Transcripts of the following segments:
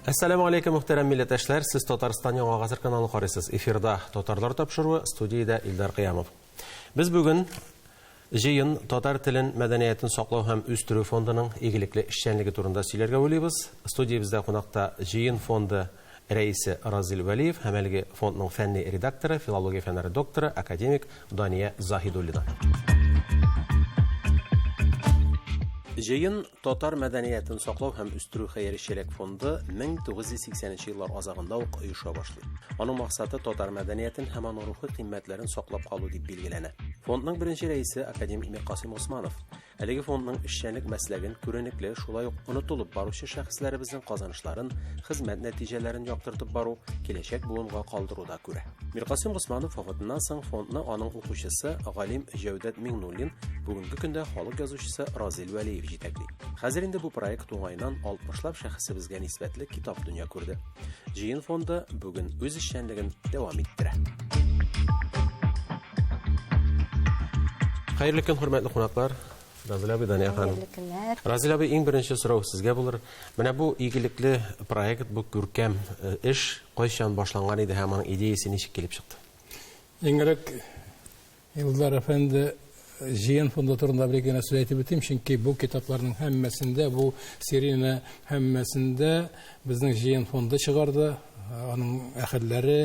Әссәламү алейкум, мөхтәрәм милләттәшләр! Сез Татарстан Яңа Гасыр каналын карыйсыз. Эфирда Татарлар тапшыруы, студиядә Илдар Кыямов. Без бүген Җыен татар телен, мәдәниятен саклау һәм үстерү фондының игелекле эшчәнлеге турында сөйләргә уйлыйбыз. Студиябездә кунакта Җыен фонды рәисе Разил Вәлиев һәм әлеге фондның фәнни редакторы, филология фәннәре докторы, академик Дания Заһидуллина. Җыен Татар мәдәниятен саклау һәм үстерү хәерчелек фонды 1980 нче еллар азагында ук оеша башлый. Аның максаты татар мәдәниятен һәм аның рухи кыйммәтләрен саклап калу дип билгеләнә. Фондның беренче рәисе академик Миркасыйм Усманов. Әлеге фондның эшчәнлек мәсләген күренекле, шулай ук онытылып баручы шәхесләребезнең казанышларын, хезмәт нәтиҗәләрен яктыртып бару, киләчәк буынга калдыруда күрә. Миркасыйм Госманов вафатыннан соң фондны аның укучысы галим Җәүдәт Миңнуллин, бүгенге көндә халык язучысы Разил Вәлиев җитәкли. Хәзер инде бу проект уңаеннан 60лап шәхесебезгә нисбәтле китап дөнья күрде. Җыен фонды бүген үз эшчәнлеген дәвам иттерә. Хәерле көн, хөрмәтле кунаклар. Разил абый, Дания ханым. Хәерле көннәр. Разил абый, иң беренче сорау сезгә булыр. Менә бу игелекле проект, бу күркәм э, эш кайчан башланган иде һәм аның идеясе ничек килеп чыкты? Иң элек Илдар әфәнде Җыен фонды турында бер генә сүз әйтеп үтим, чөнки бу китапларның һәммәсендә, бу серияне һәммәсендә безнең Җыен фонды чыгарды, аның әһелләре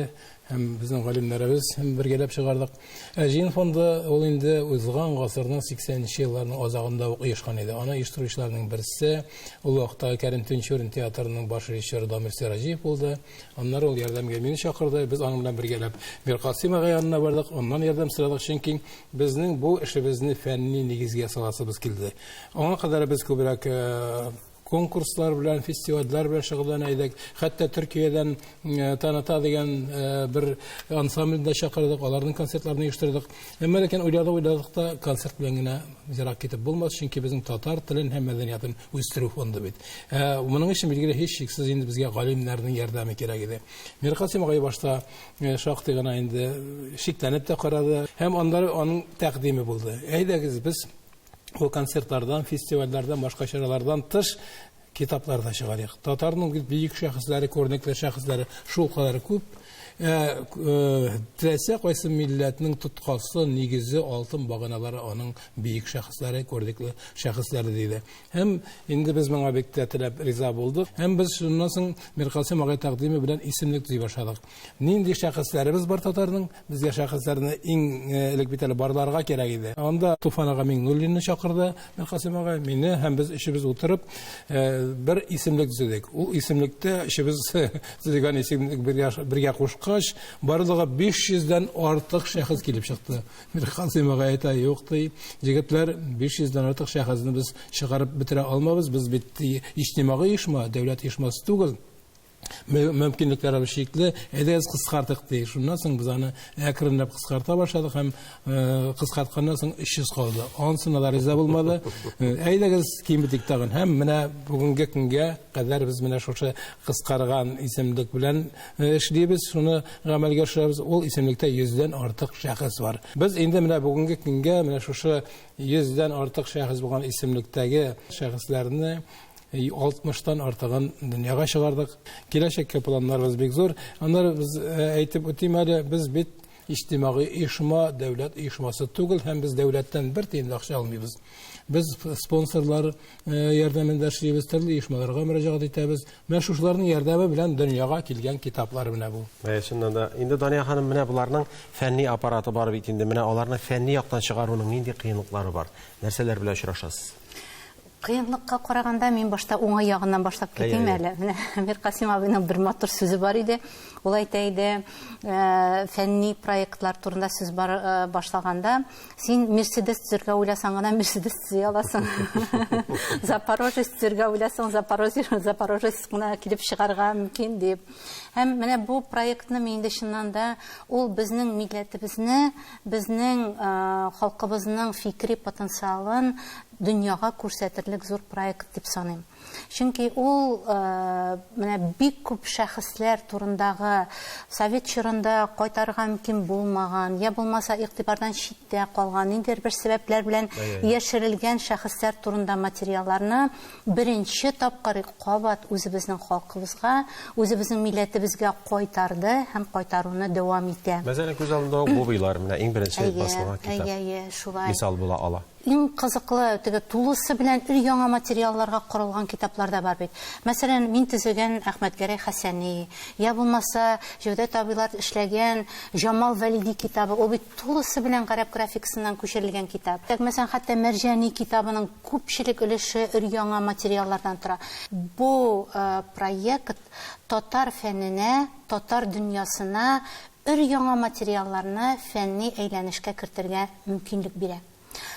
һәм безнең галимнәребез һәм бергәләп чыгардык. Ә Җыен фонды ул инде узган гасырның 80 нче елларының азагында ук оешкан иде. Аны оештыручыларның берсе ул вакыттагы Кәрим Тинчурин театрының баш режиссеры Дамир Сираҗиев булды. Аннары ул ярдәмгә мине чакырды. Без аның белән бергәләп Миркасыйм агай янына бардык, аннан ярдәм сорадык, чөнки безнең бу эшебезне фәнни нигезгә саласыбыз килде. Аңа кадәр без күбрәк э, конкурслар белән, фестивальләр белән шөгыльләнә идек. Хәтта Төркиядән э, Таната дигән э, бер ансамбль дә чакырдык, аларның концертларын оештырдык. Әмма ләкин уйладык, уйладык та концерт белән генә ерак китеп булмас, чөнки безнең татар телен һәм мәдәниятын үстерү фонды бит. Ә моның өчен билгеле һичшиксез инде безгә галимнәрнең ярдәме кирәк иде. Миркасыйм агай башта э, шактый гына инде шикләнеп тә карады һәм аннары аның тәкъдиме булды. Әйдәгез без ул концертлардан, фестивальләрдән, башка чаралардан тыш китаплар да чыгарыйк. Татарның бит бөек шәхесләре, күренекле шәхесләре шулкадәр күп. Ә, э, теләсә кайсы милләтнең тоткасы, нигезе, алтын баганалары аның бөек шәхесләре, күренекле шәхесләре диде. Һәм инде без моңа бик тә теләп риза булдык. Һәм без шуннан соң Миркасыйм агай тәкъдиме белән исемлек төзи башладык. Нинди шәхесләребез бар татарның? Безгә шәхесләрне иң э, элек бит әле барларга кирәк иде. Анда Туфан ага Миңнуллинны чакырды Миркасыйм агай, мине һәм без өчебез утырып э, бер исемлек төзедек. Ул исемлектә өчебез төзегән исемлек бергә, бергә кушкач, барлыгы 500 дән артык шәхес килеп чыкты. Миркасыйм агай әйтә, юк ди, егетләр, 500 дән артык шәхесне без чыгарып бетерә алмабыз, без бит иҗтимагый оешма, дәүләт оешмасы түгел. Мөмкинлекләребез чикле, әйдәгез кыскартык ди. Шуннан соң без аны әкренләп кыскарта башладык һәм э, кыскартканнан соң 300 калды. Анысына да риза булмады. Э, әйдәгез киметик тагын. Һәм менә бүгенге көнгә кадәр без менә шушы кыскарган исемлек белән э, эшлибез, шуны гамәлгә ашырабыз. Ул исемлектә 100дән артык шәхес бар. Без инде менә бүгенге көнгә менә шушы 100дән артык шәхес булган исемлектәге шәхесләрне 60-тан артыгын дөньяга чыгардык. Киләчәккә планнарыбыз бик зур. Аннары без э, әйтеп үтим әле, без бит иҗтимагый оешма, дәүләт оешмасы түгел һәм без дәүләттән бер тиен дә акча алмыйбыз. Без спонсорлар э, ярдәмендә эшлибез, төрле оешмаларга мөрәҗәгать итәбез. Менә шушыларның ярдәме белән дөньяга килгән китаплар менә бу. Ә, чыннан да, инде Дания ханым, менә боларның фәнни аппараты бар бит инде. Менә аларны фәнни яктан чыгаруның нинди кыенлыклары бар? Нәрсәләр белән очрашасыз? Кыенлыкка караганда, мин башта уңай ягыннан башлап китим әле. Менә Миркасыйм абыйның бер матур сүзе бар иде. Ул әйтә иде, э, фәнни проектлар турында сүз бар э, башлаганда, син Мерседес төзергә уйласаң гына Мерседес төзи аласың. Запорожец төзергә уйласаң, Запорожец, Запорожец кына килеп чыгарга мөмкин дип. Һәм менә бу проектны мин инде чыннан да ул безнең милләтебезне, безнең э, халкыбызның фикри потенциалын дөньяга күрсәтерлек зур проект дип саныйм. Чөнки ул менә бик күп шәхесләр турындагы совет чорында кайтарырга мөмкин булмаган, я булмаса игътибардан читтә калган, ниндидер бер сәбәпләр белән яшерелгән шәхесләр турында материалларны беренче тапкыр кабат үзебезнең халкыбызга, үзебезнең милләтебезгә кайтарды һәм кайтаруны дәвам итә. Мәсәлән, күз алдында ук Бубыйлар, менә иң беренче басылган китап. Әйе, шулай. Мисал була ала. Иң кызыклы, теге тулысы белән өр-яңа материалларга корылган китаплар да бар бит. Мәсәлән, мин төзегән Әхмәтгәрәй Хәсәни, я булмаса Җәүдәт абыйлар эшләгән Җамал Вәлиди китабы, ул бит тулысы белән гарәп графикасыннан күчерелгән китап. Так, мәсәлән, хәтта Мәрҗани китабының күпчелек өлеше өр-яңа материаллардан тора. Бу проект татар фәненә, татар дөньясына өр-яңа материалларны фәнни әйләнешкә кертергә мөмкинлек бирә.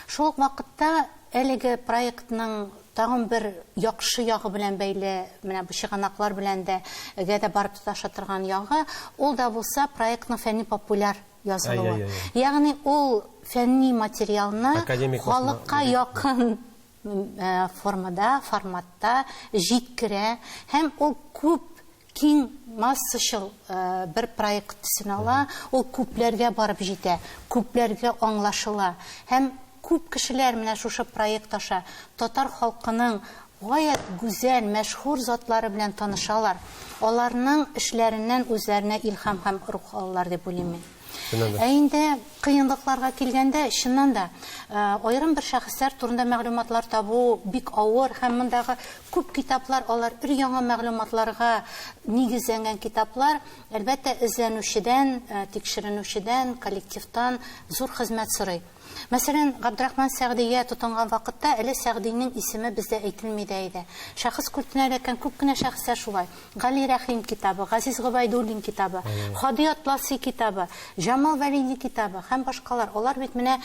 Шул ук вакытта әлеге проектның тагын бер яхшы ягы белән бәйле, менә бу чыганаклар белән дә гә дә барып тоташа торган ягы, ул да булса проектның фәнни популяр язылуы. Ягъни ул фәнни материалны халыкка якын формада, форматта җиткерә һәм ул күп киң массачыл бер проект төсен ала, ул күпләргә барып җитә, күпләргә аңлашыла. Һәм күп кешеләр менә шушы проект аша татар халкының гаять гүзәл, мәшһүр затлары белән танышалар. Аларның эшләреннән үзләренә илһам һәм рух алалар дип уйлыйм мин. Ә инде кыенлыкларга килгәндә, чыннан да, аерым бер шәхесләр турында мәгълүматлар табу бик авыр һәм мондагы күп китаплар, алар өр-яңа мәгълүматларга нигезләнгән китаплар, әлбәттә, эзләнүчедән, тикшеренүчедән, коллективтан зур хезмәт сорый. Мәсәлән, Габдрахман Сәгъдигә тотынган вакытта әле Сәгъдинең исеме бездә әйтелми дә иде. Шәхес культына эләккән күп кенә шәхесләр шулай. Гали Рәхим китабы, Газиз Гобәйдуллин китабы, Һади Атласи китабы, Җамал Вәлиди китабы һәм башкалар. Алар бит менә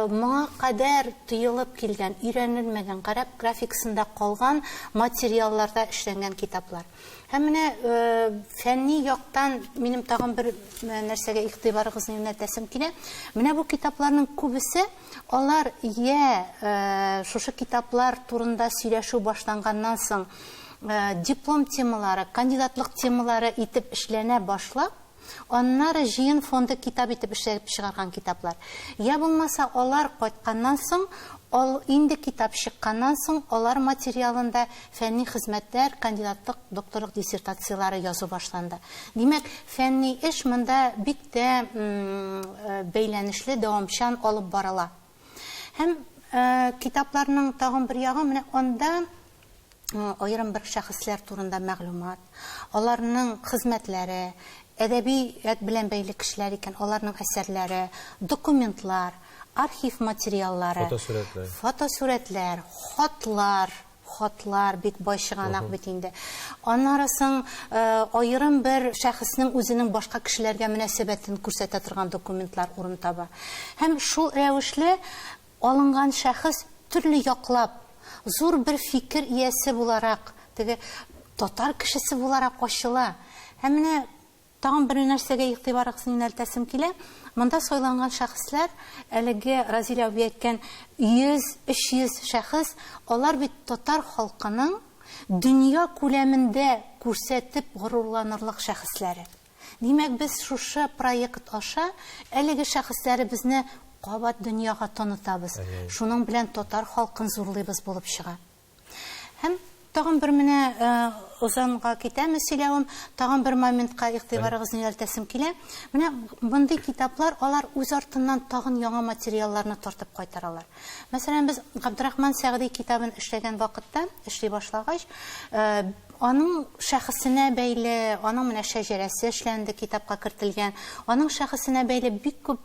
моңа кадәр тыелып килгән, өйрәнелмәгән, гарәп графикасында калган материалларда эшләнгән китаплар. Һәм менә фәнни яктан минем тагын бер нәрсәгә игътибарыгызны юнәлтәсем килә. Менә бу китапларның күбесе, алар я шушы китаплар турында сөйләшү башланганнан соң диплом темалары, кандидатлык темалары итеп эшләнә башлап, аннары җыен фонды китап итеп эшләп чыгарган китаплар. Я булмаса, алар кайтканнан соң, ал инде китап чыкканнан соң, алар материалында фәнни хезмәтләр, кандидатлык, докторлык диссертацияләре язу башланды. Димәк, фәнни эш монда бик тә бәйләнешле, дәвамчан алып барыла. Һәм китапларның тагын бер ягы, менә анда аерым бер шәхесләр турында мәгълүмат, аларның хезмәтләре, әдәбият белән бәйле кешеләр икән, аларның әсәрләре, документлар, архив материаллары, фотосурәтләр, фотосурәтләр, хатлар, хатлар бик бай чыганак бит инде. Аннары соң аерым бер шәхеснең үзенең башка кешеләргә мөнәсәбәтен күрсәтә торган документлар урын таба. Һәм шул рәвешле алынган шәхес төрле яклап, зур бер фикер иясе буларак, теге татар кешесе буларак ачыла. Һәм менә тагын бер нәрсәгә игътибарыгызны юнәлтәсем килә. Монда сайланган шәхесләр, әлеге Разил абый әйткән 100-300 шәхес, алар бит татар халкының дөнья күләмендә күрсәтеп горурланырлык шәхесләре. Димәк, без шушы проект аша әлеге шәхесләребезне кабат дөньяга танытабыз. Шуның белән татар халкын зурлыйбыз булып чыга. Һәм тагын бер менә озанга китәме сөйләвем, тагын бер моментка игътибарыгызны юнәлтәсем килә. Менә мондый китаплар, алар үз артыннан тагын яңа материалларны тартып кайтаралар. Мәсәлән, без Габдрахман Сәгъди китабын эшләгән вакытта, эшли башлагач, аның шәхесенә бәйле, аның менә шәҗәрәсе эшләнде, китапка кертелгән, аның шәхесенә бәйле бик күп,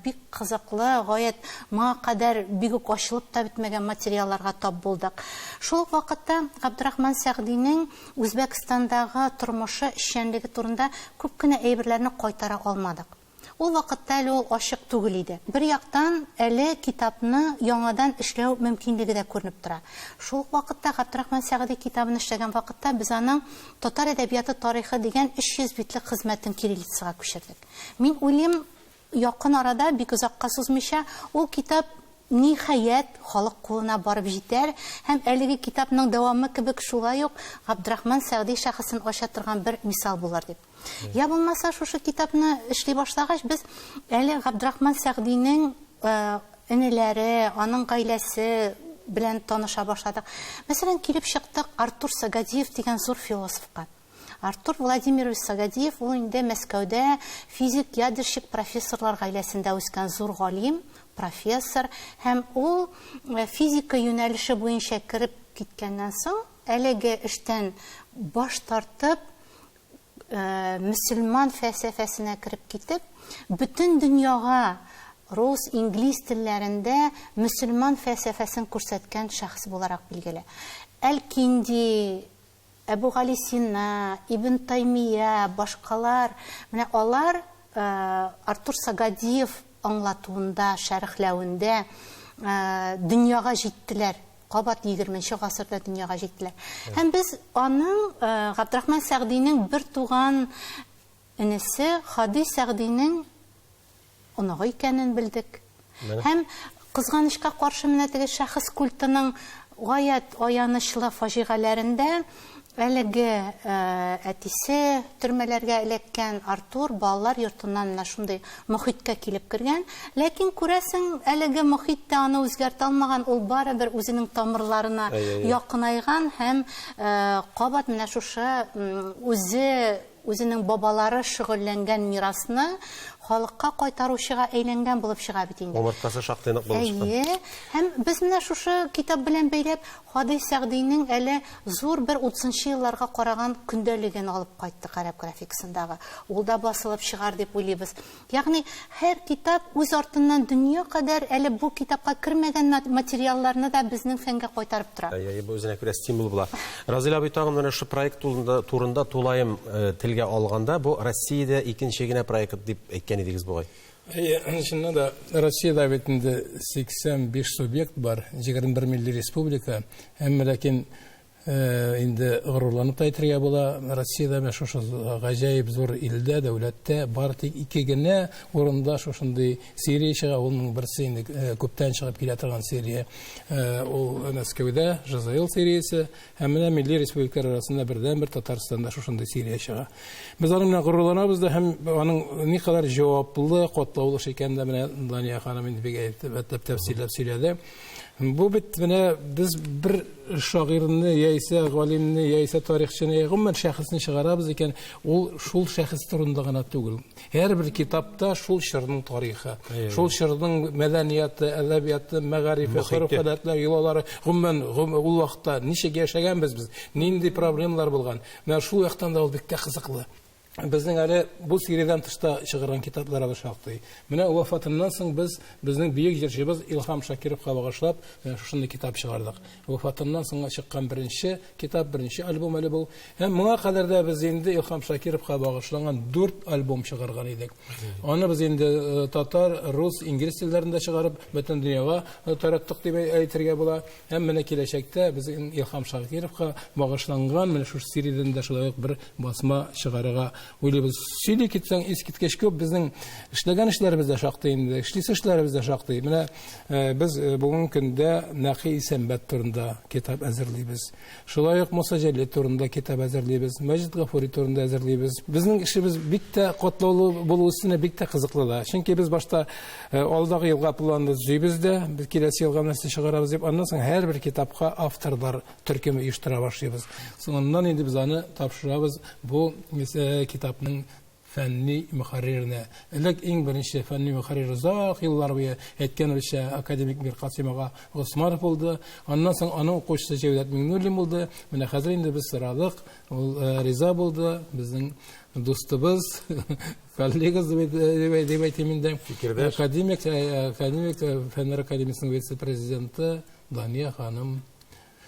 бик кызыклы, гаять моңа кадәр бик үк ачылып та бетмәгән материалларга тап булдык. Шул ук вакытта Габдрахман Сәгъдинең Үзбәкстандагы тормышы, эшчәнлеге турында күп кенә әйберләрне кайтара алмадык. Ул вакытта әле ул ачык түгел иде. Бер яктан әле китапны яңадан эшләү мөмкинлеге дә күренеп тора. Шул ук вакытта Габдрахман Сәгъди китабын эшләгән вакытта без аның Татар әдәбияты тарихы дигән 300 битлек хезмәтен кириллицага күчердек. Мин уйлыйм, якын арада, бик озакка сузмыйча, ул китап ниһаять, халык кулына барып җитәр һәм әлеге китапның дәвамы кебек шулай ук Габдрахман Сәгъди шәхесен ача торган бер мисал булыр дип. Я булмаса, шушы китапны эшли башлагач, без әле Габдрахман Сәгъдинең энеләре, аның гаиләсе белән таныша башладык. Мәсәлән, килеп чыктык Артур Сагадиев дигән зур философка. Артур Владимирович Сагадиев ул инде Мәскәүдә физик-ядерщик профессорлар гаиләсендә үскән зур галим, профессор һәм ул физика юнәлеше буенча кереп киткәннән соң, әлеге эштән баш тартып, мөселман фәлсәфәсенә кереп китеп, бөтен дөньяга рус, инглиз телләрендә мөселман фәлсәфәсен күрсәткән шәхес буларак билгеле. Әл-Кинди, Әбүгалисина, Ибн Таймия, башкалар, менә алар Артур Сагадиев аңлатуында, шәрехләвендә дөньяга җиттеләр. Кабат егерменче гасырда дөньяга җиттеләр. Һәм без аның, Габдрахман Сәгъдинең бертуган энесе Һади Сәгъдинең оныгы икәнен белдек. Һәм, кызганычка каршы, менә теге шәхес культының гаять аянычлы фаҗигаләрендә әлеге әтисе төрмәләргә эләккән Артур балалар йортыннан менә шундый мохиткә килеп кергән. Ләкин, күрәсең, әлеге мохит тә аны үзгәртә алмаган, ул барыбер үзенең тамырларына якынайган һәм кабат менә шушы үзе Үзенең бабалары шөгыльләнгән мирасны халыкка кайтаручыга әйләнгән булып чыга бит инде. Умырткасы шактый нык булып чыккан. Әйе. Һәм без менә шушы китап белән бәйләп, Һади Сәгъдинең әле зур бер утызынчы елларга караган көндәлеген алып кайттык гарәп графикасындагы. Ул да басылып чыгар дип уйлыйбыз. Ягъни һәр китап үз артыннан дөнья кадәр әле бу китапка кермәгән материалларны да безнең фәнгә кайтарып тора. Әйе, бу үзенә күрә стимул була. Разил абый, тагын менә шушы проект турында, турында тулаем телгә алганда, бу Россиядә икенче генә проект дип әйткән идегез бугай. Әйе, чыннан да, Россиядә бит инде 85 субъект бар, 21 милли республика, әмма ләкин Инде горурланып та әйтергә була, Россиядә менә шушы гаҗәеп зур илдә, дәүләттә бары тик ике генә урында шушындый серия чыга. Ул берсе инде күптән чыгып килә торган серия. Ул Мәскәүдә ЖЗЛ сериясе һәм менә милли республикалар арасында бердәнбер Татарстанда шушындый серия чыга. Без аның белән горурланабыз да һәм аның никадәр җаваплы, катлаулы эш икәнен дә менә Дания ханым инде бик әйбәтләп тәфсилләп сөйләде. Бу бит менә без бер шагыйрьне яисә галимне яисә тарихчыны, я гомумән шәхесне чыгарабыз икән, ул шул шәхес турында гына түгел. Һәрбер китапта шул чорның тарихы, шул чорның мәдәнияты, әдәбияты, мәгарифе, гореф-гадәтләр, йолалары, гомумән ул вакытта ничек яшәгәнбез без, нинди проблемалар булган. Менә шул яктан да ул бик тә кызыклы. Безнең әле бу сериядән тыш та чыгарган китапларыбыз шактый. Менә вафатыннан соң без безнең бөек җырчыбыз Илһам Шакировка багышлап менә шушындый китап чыгардык. Вафатыннан соң чыккан беренче китап, беренче альбом әле бу. Һәм моңа кадәр дә без инде Илһам Шакировка багышланган 4 альбом чыгарган идек. Аны без инде э, татар, рус, инглиз телләрендә чыгарып, бөтен дөньяга э, тараттык дип әйтергә була. Һәм менә киләчәктә без Илһам Шакировка багышланган менә шушы сериядән дә шулай ук бер басма чыгарырга уйлыйбыз. Сөйли китсәң, искиткеч күп. Безнең эшләгән эшләребез дә шактый инде, эшлисе эшләребез дә шактый. Менә э, без э, бүгенге көндә Нәкый Исәнбәт турында китап әзерлибез. Шулай ук Муса Җәлил турында китап әзерлибез, Мәҗит Гафури турында әзерлибез. Безнең эшебез бик тә катлаулы булу өстенә бик тә кызыклы да. Чөнки без башта э, алдагы елга планны төзибез дә, без киләсе елга нәрсә чыгарабыз дип, аннан соң һәрбер китапка авторлар төркеме оештыра башлыйбыз. Соңыннан инде без аны тапшырабыз бу э, китапның фәнни мөхәрриренә. Элек иң беренче фәнни мөхәррир озак еллар буе әйткәнебезчә академик Миркасыйм ага Госманов булды. Аннан соң аның укучысы Җәүдәт Миңнуллин булды. Менә хәзер инде без сорадык, ул э, риза булды. Безнең дустыбыз, коллегасы дип әйтим инде. Фикердәш. Академик, э, академик э, Фәннәр академиясенең вице-президенты Дания ханым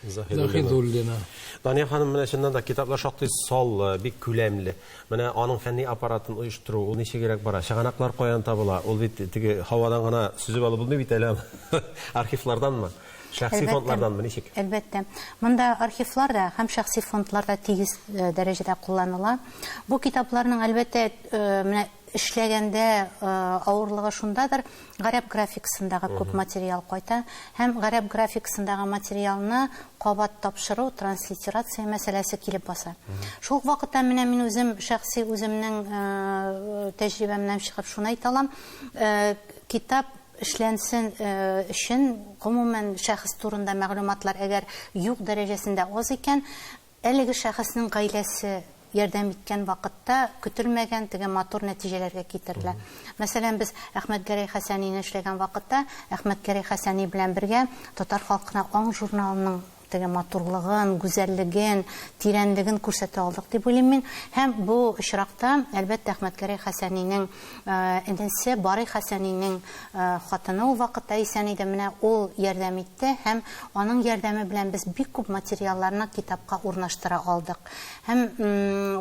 Заһидуллина. Дания ханым, менә чыннан да китаплар шактый саллы, бик күләмле. Менә аның фәнни аппаратын оештыру, ул ничегрәк бара? Чыганаклар каян табыла? Ул бит теге һавадан гына сөзеп алып булмый бит әле аны. Архивларданмы? Шәхси фондларданмы, ничек? Әлбәттә. Монда архивлар да һәм шәхси фондлар да тигез дәрәҗәдә кулланыла. Бу китапларның, әлбәттә, менә Эшләгәндә авырлыгы шундадыр, гарәп графикасындагы күп материал кайта һәм гарәп графикасындагы материалны кабат тапшыру, транслитерация мәсьәләсе килеп баса. Шул ук вакытта менә мин үзем шәхси үземнең тәҗрибәмнән чыгып шуны әйтә алам, китап эшләнсен өчен, гомумән, шәхес турында мәгълүматлар әгәр юк дәрәҗәсендә аз икән, әлеге шәхеснең гаиләсе ярдәм иткән вакытта көтелмәгән теге матур нәтиҗәләргә китерелә. Мәсәлән, без Әхмәтгәрәй Хәсәнине эшләгән вакытта Әхмәтгәрәй Хәсәни белән бергә Татар халкына аң журналының теге матурлыгын, гүзәллеген, тирәнлеген күрсәтә алдык дип уйлыйм мин. Һәм бу очракта, әлбәттә, Әхмәтгәрәй Хәсәнинең энесе Барый Хәсәнинең хатыны ул вакытта исән иде, менә ул ярдәм итте һәм аның ярдәме белән без бик күп материалларны китапка урнаштыра алдык. Һәм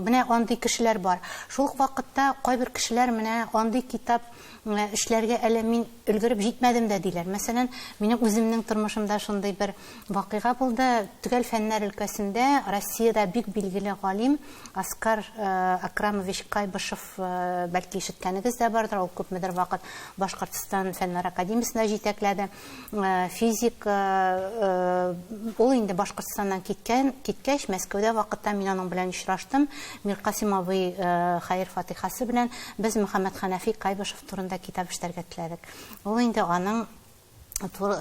менә андый кешеләр бар. Шул ук вакытта кайбер кешеләр менә андый китап эшләргә әле мин өлгереп җитмәдем дә диләр. Мәсәлән, минем үземнең тормышымда шундый бер вакыйга булды. Төгәл фәннәр өлкәсендә Россиядә бик билгеле галим Аскар Акрамович Кайбышев, бәлки ишеткәнегез дә бардыр, ул күпмедер вакыт Башкортстан Фәннәр академиясендә җитәкләде. Физик, ул инде Башкортстаннан киткән, киткәч, Мәскәүдә вакытта мин аның белән очраштым. Миркасим абый хәер фатихасы белән без Мөхәммәд Хәнәфи Кайбышев турында китап эшләргә теләдек. Ул инде аның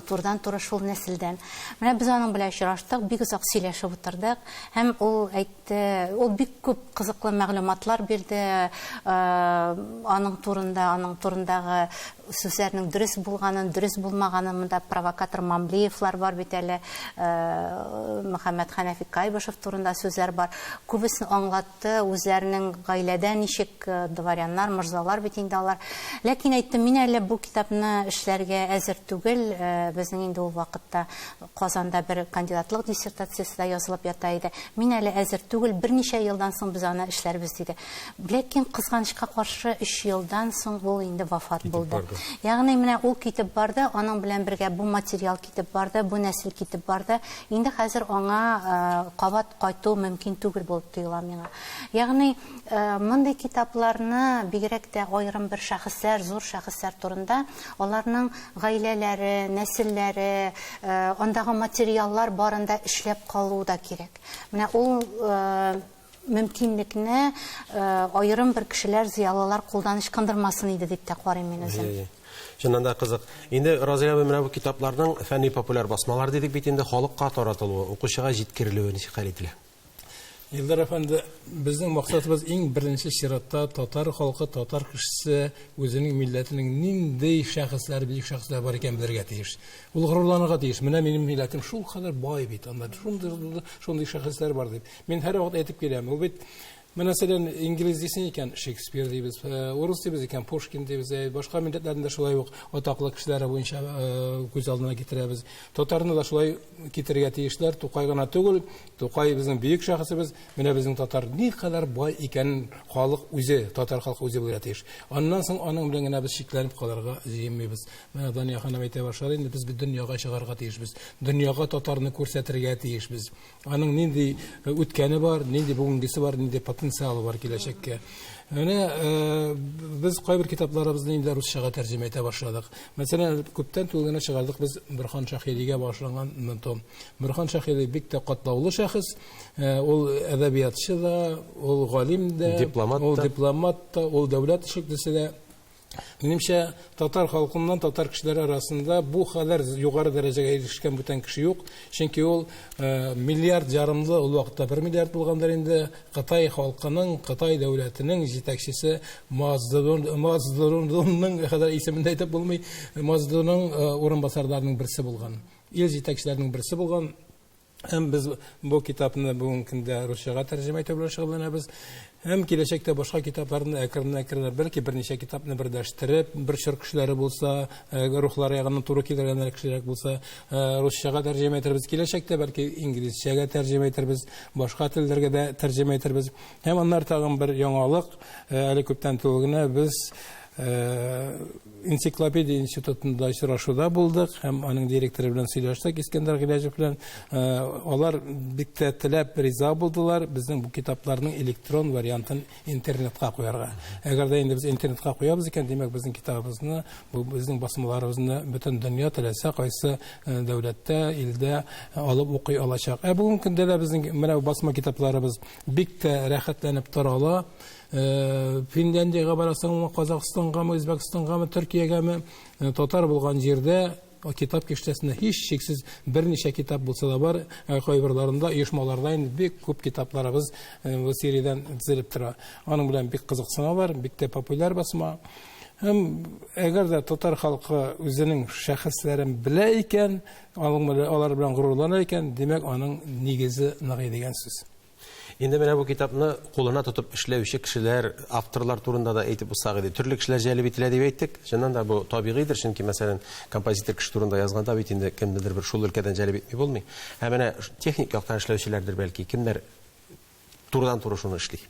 турыдан-туры шул нәселдән. Менә без аның белән очраштык, бик озак сөйләшеп утырдык һәм ул әйтте, ул бик күп кызыклы мәгълүматлар бирде, аның турында, аның турындагы сүзләрнең дөрес булганын, дөрес булмаганын, монда провокатор Мамлеевлар бар бит әле, Мөхәммәд Хәнәфи Кайбышев турында сүзләр бар. Күбесен аңлатты, үзләренең гаиләдә ничек дворяннар, морзалар бит инде алар. Ләкин әйттем, мин әле бу китапны эшләргә әзер түгел, безнең инде ул вакытта Казанда бер кандидатлык диссертациясе дә язылып ята иде. Мин әле әзер түгел, берничә елдан соң без аны эшләрбез, диде. Ләкин кызганычка каршы, 3 елдан соң ул инде вафат булды. Ягъни менә ул китеп барды, аның белән бергә бу материал китеп барды, бу нәсел китеп барды. Инде хәзер аңа кабат кайту мөмкин түгел булып тоела миңа. Ягъни мондый китапларны бигрәк тә аерым бер шәхесләр, зур шәхесләр турында аларның гаиләләре, нәселләре, андагы материаллар барында эшләп калу да кирәк. Менә ул мөмкинлекне аерым бер кешеләр, зыялылар кулдан ычкындырмасын иде дип тә карыйм мин үзем. Чыннан да кызык. Инде Разия абый, менә бу китапларның фәнни популяр басмалар дидек бит инде, халыкка таратылуы, укучыга җиткерелүе ничек хәл ителә? Илдар әфәнде, безнең максатыбыз иң беренче чиратта татар халкы, татар кешесе үзенең милләтенең нинди шәхесләре, бөек шәхесләре бар икәнен белергә тиеш. Ул горурланырга тиеш. Менә минем милләтем шулкадәр бай бит, анда шундый, шундый шәхесләр бар дип. Мин һәрвакыт әйтеп киләм, ул бит Мәсәлән, инглиз дисең икән, Шекспир дибез, урыс дибез икән, Пушкин дибез, башка милләтләрне дә шулай ук атаклы кешеләре буенча күз алдына китерәбез. Татарны да шулай китерергә тиешләр, Тукай гына түгел, Тукай безнең бөек шәхесебез, менә безнең татар никадәр бай икәнен халык үзе, татар халкы үзе белергә тиеш. Аннан соң аның белән генә без чикләнеп калырга җыенмыйбыз. Менә Дания ханым әйтә башлады, инде без бит дөньяга чыгарга тиешбез. Дөньяга татарны күрсәтергә тиешбез. Аның нинди үткәне бар, нинди бүгенгесе бар, нинди потенциалы бар киләчәккә. Менә без кайбер китапларыбызны инде русчага тәрҗемә итә башладык. Мәсәлән, күптән түгел генә чыгардык без Борһан Шаһидигә багышланган том. Борһан Шаһиди бик тә катлаулы шәхес. Ул әдәбиятчы да, ул галим дә, ул дипломат та, ул дәүләт эшлеклесе дә. Минемчә, татар халкыннан, татар кешеләре арасында бу хәлләр югары дәрәҗәгә ирешкән бүтән кеше юк. Чөнки ул миллиард ярымлы, ул вакытта 1 миллиард булгандыр инде, Кытай халкының, Кытай дәүләтенең җитәкчесе Мао Цзэдунның, хәзер исемен дә әйтеп булмый, Мао Цзэдунның урынбасарларының берсе булган. Ил җитәкчеләренең берсе булган. Һәм без бу китапны бүгенге көндә русчага тәрҗемә итү белән шөгыльләнәбез. Һәм киләчәктә башка китапларны әкренләп-әкренләп, бәлки берничә китапны берләштереп, бер чор кешеләре булса, рухлары ягыннан туры килгән кешеләр булса, русчага тәрҗемә итәрбез. Киләчәктә бәлки инглизчәгә тәрҗемә итәрбез, башка телләргә дә тәрҗемә итәрбез. Һәм аннары тагын бер яңалык, әле күптән түгел генә без Энциклопедия институтында очрашуда булдык һәм аның директоры белән сөйләштек, Искәндәр Гыйләҗев белән. Алар бик тә теләп риза булдылар безнең бу китапларның электрон вариантын интернетка куярга. Әгәр дә инде без интернетка куябыз икән, димәк, безнең китабыбызны, бу безнең басмаларыбызны бөтен дөнья теләсә кайсы дәүләттә, илдә алып укый алачак. Ә бүгенге көндә дә безнең менә басма китапларыбыз бик тә рәхәтләнеп тарала. Финляндиягә барасыңмы, Казахстангамы, Үзбәкстангамы, Төркиягәме, татар булган җирдә китап киштәсендә һичшиксез берничә китап булса да бар, кайберләрендә оешмаларда инде бик күп китапларыбыз бу сериядән тезелеп тора. Аның белән бик кызыксыналар, бик тә популяр басма. Һәм әгәр дә татар халкы үзенең шәхесләрен белә икән, алар белән горурлана икән, димәк, аның нигезе ныгый дигән сүз. Инде менә бу китапны кулына тотып эшләүче кешеләр, авторлар турында да әйтеп узсак иде. Төрле кешеләр җәлеп ителә дип әйттек. Чыннан да бу табигыйдыр, чөнки, мәсәлән, композитор кеше турында язганда бит инде кемнедер бер шул өлкәдән җәлеп итми булмый. Ә менә техник яктан эшләүчеләрдер бәлки, кемнәр турыдан-туры шуны эшли?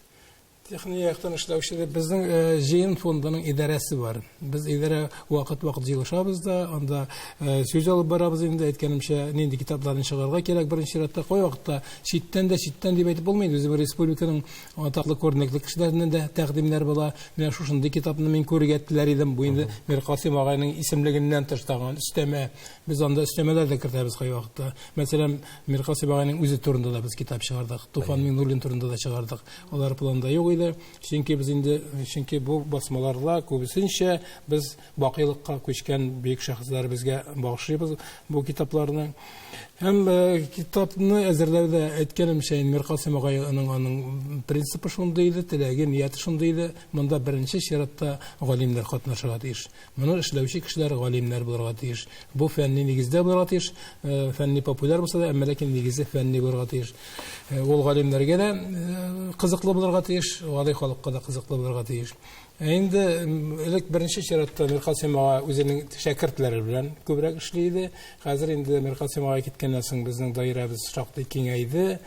Техник яктан эшләүче дип безнең җыен фондының идарәсе бар. Без идарә вакыт-вакыт җыелышабыз да, анда сүз алып барабыз инде, әйткәнемчә, нинди китапларны чыгарырга кирәк беренче чиратта. Кайвакытта читтән дә, читтән дип әйтеп булмый инде, үзебез республиканың атаклы күренекле кешеләреннән дә тәкъдимнәр була. Менә шушындый китапны мин күрергә теләр идем. Бу инде Миркасыйм агайның исемлегеннән тыш тагын өстәмә. Без анда өстәмәләр дә кертәбез кайвакытта. Мәсәлән, Миркасыйм агайның үзе турында да без китап чыгардык. Туфан Миңнуллин турында да чыгардык. Алар планда юк иде. Чөнки без инде, чөнки бу басмаларда күбесенчә без бакыйлыкка күчкән бөек шәхесләребезгә багышлыйбыз бу китапларны. Һәм китапны әзерләүдә әйткәнемчә, инде Миркасыйм агайның аның принципы шундый иде, теләге, нияте шундый иде. Монда беренче чиратта галимнәр катнашырга тиеш. Моны эшләүче кешеләр галимнәр булырга тиеш. Бу фәнни нигездә булырга тиеш, фәнни популяр булса да, әмма ләкин нигезе фәнни булырга тиеш. Ул галимнәргә дә кызыклы булырга тиеш, гади халыкка да кызыклы булырга тиеш. Ә инде элек беренче чиратта Миркасыйм ага үзенең шәкертләре белән күбрәк эшли иде. Хәзер инде Миркасыйм ага киткәннән соң безнең даирәбез шактый киңәйде.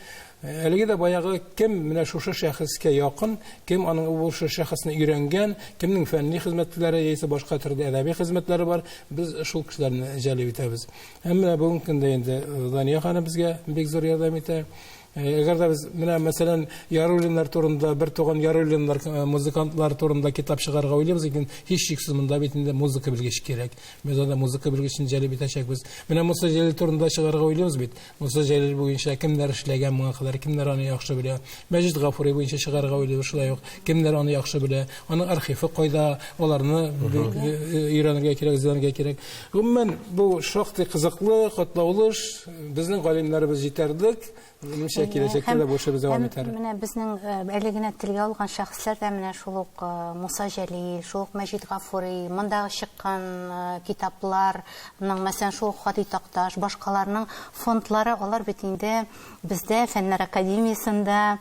Әлеге дә баягы кем менә шушы шәхескә якын, кем аның бу шәхесне өйрәнгән, кемнең фәнни хезмәтләре яисә башка төрле әдәби хезмәтләре бар, без шул кешеләрне җәлеп итәбез. Һәм менә бүгенге көндә инде Дания ханым безгә бик зур ярдәм итә. Әгәр дә без менә мәсәлән Яруллиннар турында, бер туган Яруллиннар музыкантлар турында китап чыгарырга уйлыйбыз икән, һичшиксез монда бит инде музыка белгече кирәк. Без анда музыка белгечен җәлеп итәчәкбез. Менә Муса Җәлил турында чыгарырга уйлыйбыз бит. Муса Җәлил буенча кемнәр эшләгән моңа кадәр, кемнәр аны яхшы белә. Мәҗит Гафури буенча чыгарырга уйлыйбыз шулай ук. Кемнәр аны яхшы белә, аның архивы кайда, аларны өйрәнергә кирәк, эзләнергә кирәк. Гомумән, бу шактый кызыклы, катлаулы эш. Безнең галимнәребез җитәрлек. Минемчә, киләчәктә дә бу эшебез дәвам итәр. Менә безнең әле генә телгә алган шәхесләр дә менә шул ук Муса Җәлил, шул ук Мәҗит Гафури, мондагы чыккан китаплар, Ның, мәсәлән, шул ук Һади Такташ, башкаларның фондлары, алар бит инде бездә Фәннәр академиясендә,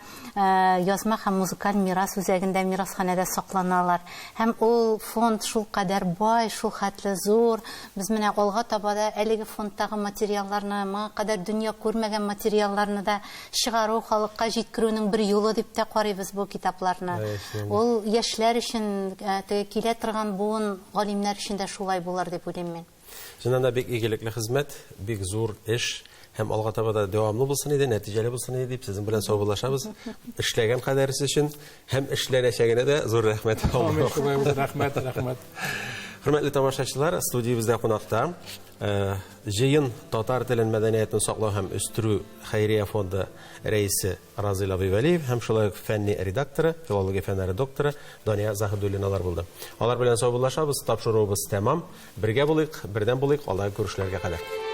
язма һәм музыкаль мирас үзәгендә, мирасханәдә сакланалар. Һәм ул фонд шулкадәр бай, шул хәтле зур. Без менә алга таба да әлеге фондтагы материалларны, моңа кадәр дөнья күрмәгән материалларны да чыгару, халыкка җиткерүнең бер юлы дип тә карыйбыз бу китапларны. Ул яшьләр өчен, теге килә торган буын галимнәр өчен дә шулай булыр дип уйлыйм мин. Чыннан да бик игелекле хезмәт, бик зур эш һәм алга таба да дәвамлы булсын иде, нәтиҗәле булсын иде дип сезнең белән саубуллашабыз. Эшләгән кадәресе өчен һәм эшләнәчәгенә дә зур рәхмәт. Рәхмәт, рәхмәт. Хөрмәтле тамашачылар, студиябездә кунакта Җыен татар телен, мәдәниятен саклау һәм үстерү хәйрия фонды рәисе Разил абый Вәлиев һәм шулай ук фәнни редакторы, филология фәннәре докторы Дания Заһидуллиналар булды. Алар белән саубуллашабыз, тапшыруыбыз тәмам. Бергә булыйк, бердәм булыйк, алдагы күрешүләргә кадәр.